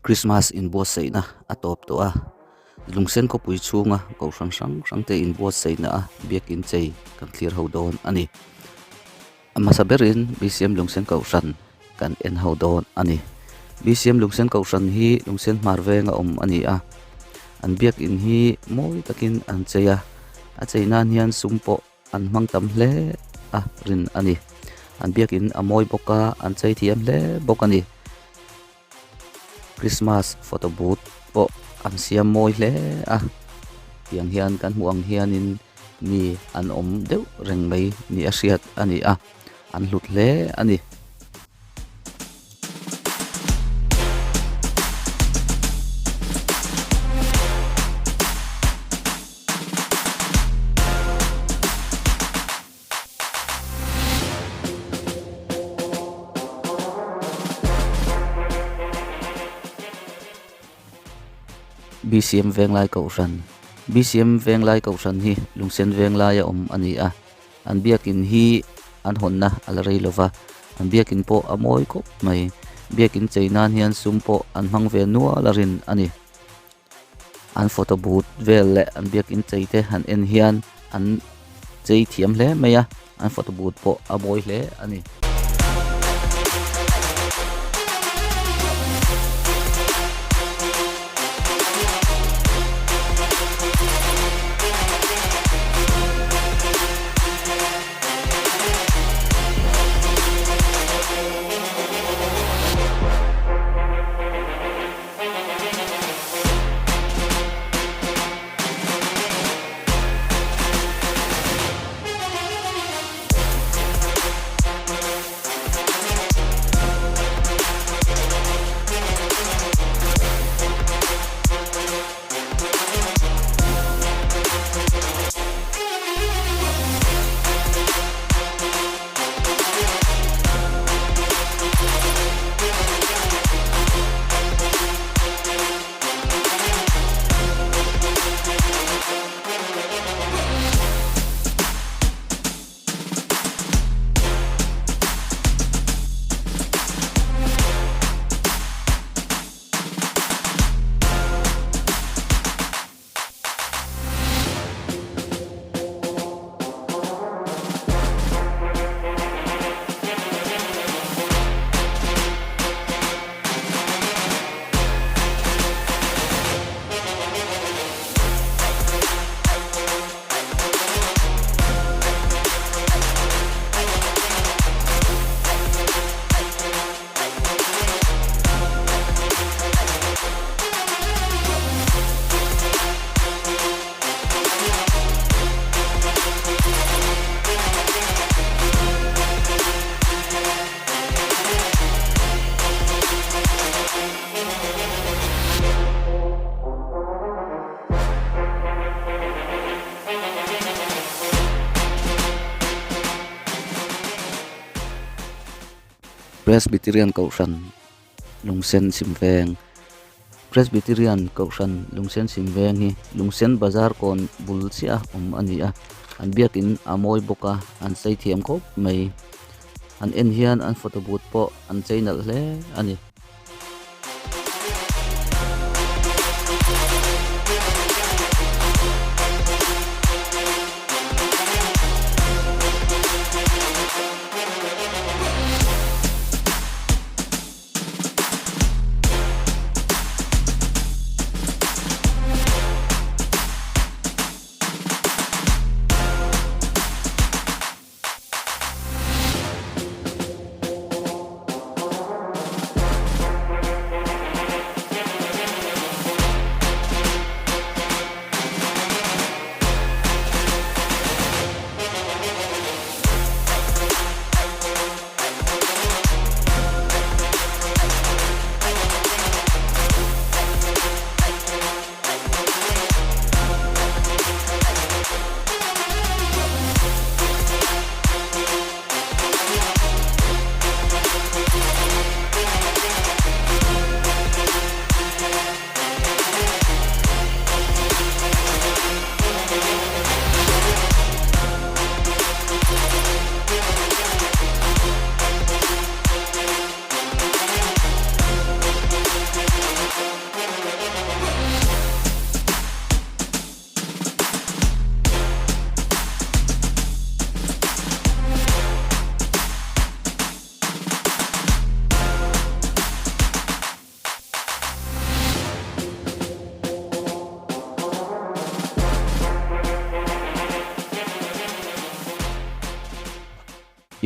Christmas inbuatsaihna a tawp tawh a, Lungsen khawpui chhunga kohhran hrang hrang te inbuatsaihna a biakin chei kan thlir ho dawn a ni. A hmasa berin BCM Lungsen Kohhran kan en ho dawn a ni. BCM Lungsen Kohhran hi Lungsen hmar venga awm a ni a, an biakin hi mawi takin an chei a, a chei nan hian sum pawh an hmang tam hle a rin a ni. An biakin a mawi bawk a, an chei thiam hle bawk a ni. Christmas photo booth pawh an siam mawi hle a tiang hian kan hmuh ang hianin mi an awm deuh reng mai ni a hriat a ni a an hlut hle a ni. BCM Venglai Kohhran BCM Venglai Kohhran hi Lungsen Venglaia awm a ni a, an biakin hi an hawnna a la rei lova, an biakin pawh a mawi khawp mai. Biakin chei nan hian sum pawh an hmang ve nual a rin a ni. An photo booth vel leh an biakin chei te han en hian an chei thiam hle mai a an photo booth pawh a mawi hle a ni. Presbyterian Kohhran Lungsen Chhimveng Presbyterian Kohhran Lungsen Chhimveng hi Lungsen Bazar kawn bul chiah a awm a ni a, an biakin a mawi bawk a, an chei thiam khawp mai. An en hian an photo booth pawh an chei nalh hle a ni.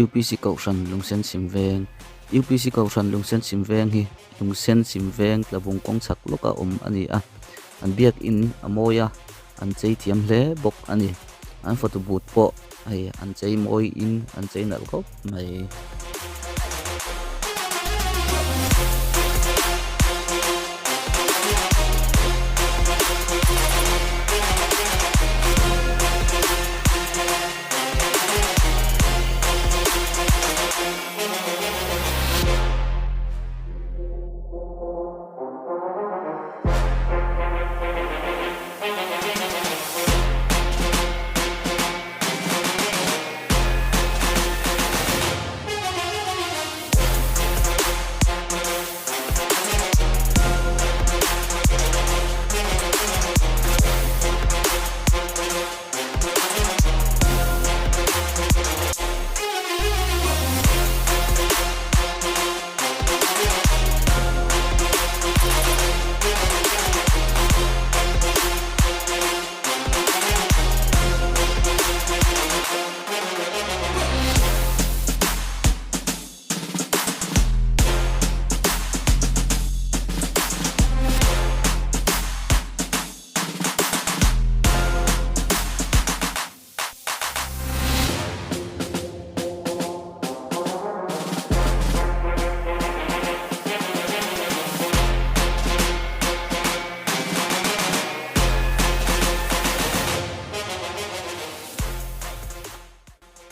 UPC Kohhran Lungsen Chhim Veng UPC Kohhran Lungsen Chhim Veng hi Lungsen Chhim Veng Tlabung kawng chhak lawka awm a ni a, an biakin a mawi a, an chei thiam hle bawk a ni. An photo booth pawh hei an chei mawiin an chei nalh khawp mai.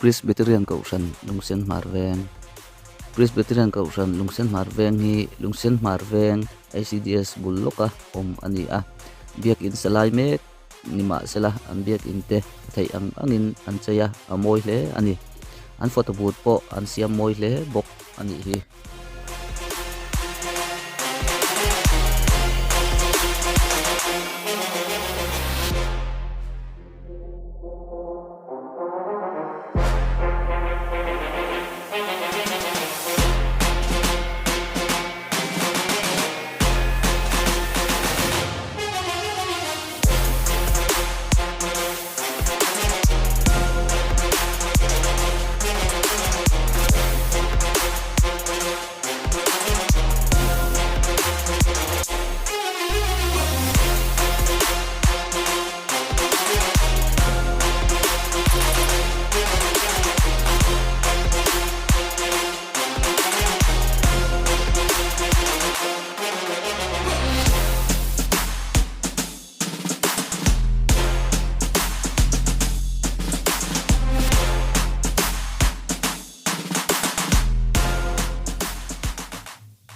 Presbyterian Kohhran Lungsen Hmar Veng Presbyterian Kohhran Lungsen Hmar Veng hi Lungsen Hmar Veng ICDS bul lawka awm a ni a, biakin sa lai mek Nimahsela, an biakinn te a theih ang angin an chei a, a mawi hle a ni. An photo booth pawh an siam mawi hle bawk a nih hi.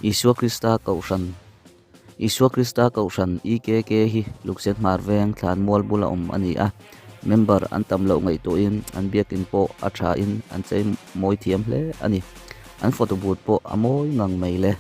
Isua Krista Kohhran Isua Krista Kohhran, EKK, hi Luksen Hmar Veng thlan mual bula awm a ni a. Member an tam loh ngaihtuahin an biakin pawh a thain an chei mawi thiam hle a ni. An photo booth pawh a mawi ngang mai le.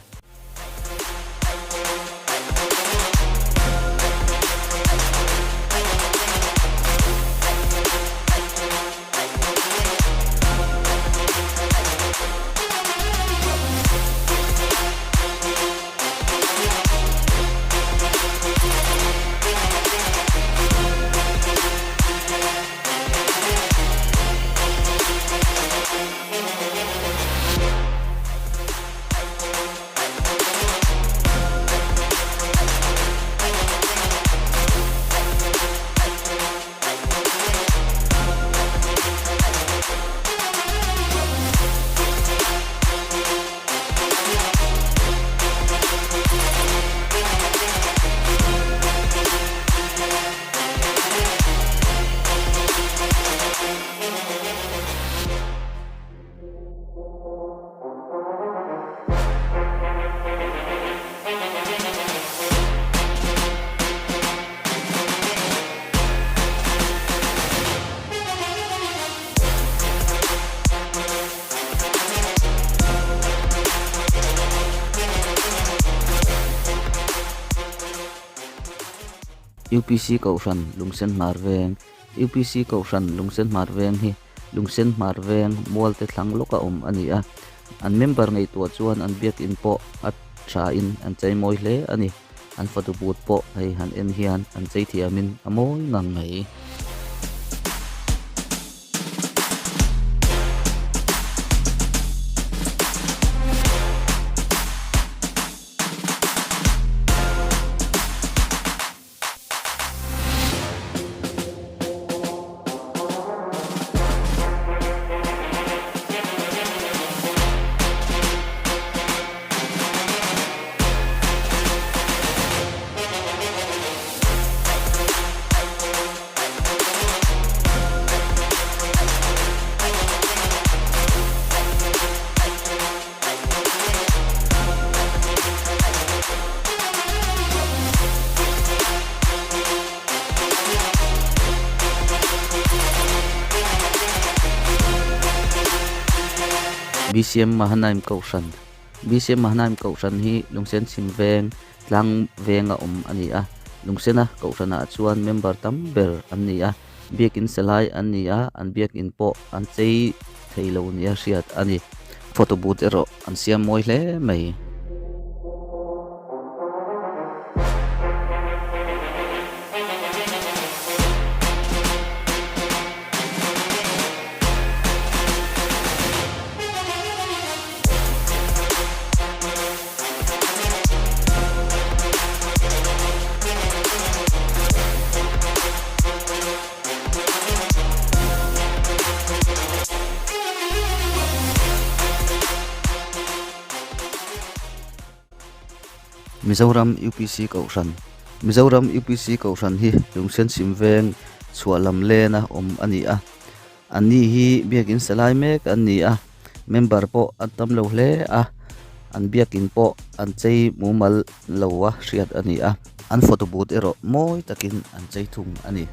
UPC Kohhran Lungsen Hmar Veng UPC Kohhran Lungsen Hmar Veng hi Lungsen Hmar Veng Mualte thlang lawka awm a ni a, an member ngaihtuah chuan an biakin pawh a thain an chei mawi hle a ni. An fatu but pawh hei han en hian an chei thiamin a mawi ngang mai. BCM Mahanaim Kohhran BCM Mahanaim Kohhran hi Lungsen chhim veng tlang venga awm a ni a, Lungsena Kohhranah chuan member tam ber an ni a, biakin salai an ni a, an biakin pawh an chei thei lo nia hriat a ni. Photo booth erawh an siam mawi hle mai. Mizoram UPC Kohhran Mizoram UPC Kohhran hi Lungsen Sim Veng chhuah lam lena awm a ni a. Anni hi biakin sa lai mek an ni a, member pawh an tam lo hle a, an biakin pawh an chei mumal lo a hriat a ni a, an photo booth erawh mawi takin an chei thung a ni.